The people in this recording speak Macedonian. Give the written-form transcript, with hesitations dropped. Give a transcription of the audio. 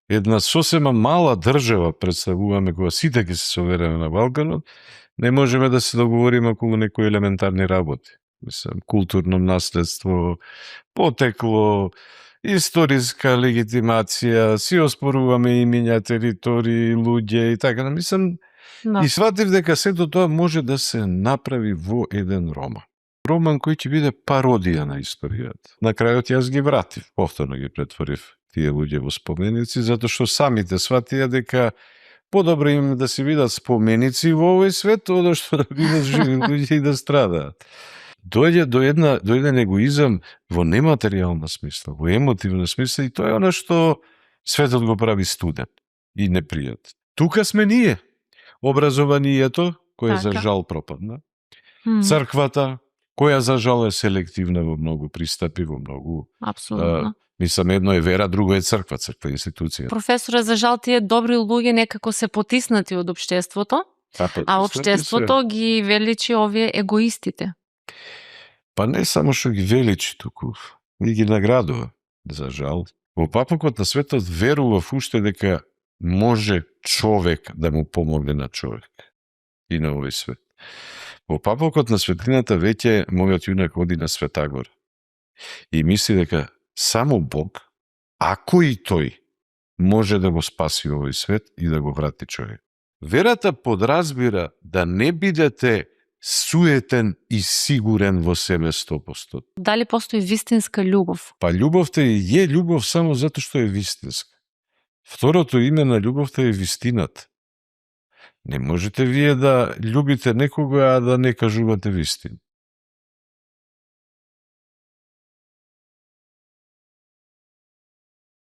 една сосема мала држава, представуваме кога сите ќе се собереме на Балканот, не можеме да се договориме околу некои елементарни работи. Мислам, културно наследство, потекло, историска легитимација, си оспоруваме имиња, територии, луѓе и така. Мислам, и сватив дека сето тоа може да се направи во еден роман. Роман кој ќе биде пародија на историјата. На крајот јас ги вратив, повторно ги претворив тие луѓе во споменици, затоа што самите сватија дека подобро им да се видат споменици во овој свет, одошто да бидат живи луѓе и да страдаат. Дојде до еден егоизам во нематеријална смисла, во емотивна смисла, и тоа е она што светот го прави студен и непријатен. Тука сме ние, образованието, кое за жал пропадна, црквата, која за жал е селективна во многу пристапи, во многу... Апсолутно. Мислам, едно е вера, друго е црква институција. Професоре, за жал тие добри луѓе некако се потиснати од општеството, а општеството ги величи овие егоистите. Па не само што ги величи туку, и ги наградува, за жал. Во папокот на светот верував уште дека може човек да му помогне на човек и на овој свет. Во папокот на светлината веќе мојот јунак оди на Светагора и мисли дека само Бог, ако и тој, може да го спаси овој свет и да го врати човек. Верата подразбира да не бидете суетен и сигурен во себе 100%. Дали постои вистинска љубов? Па љубовта е љубов само затоа што е вистинска. Второто име на љубовта е вистината. Не можете вие да љубите некога, а да не кажувате вистина.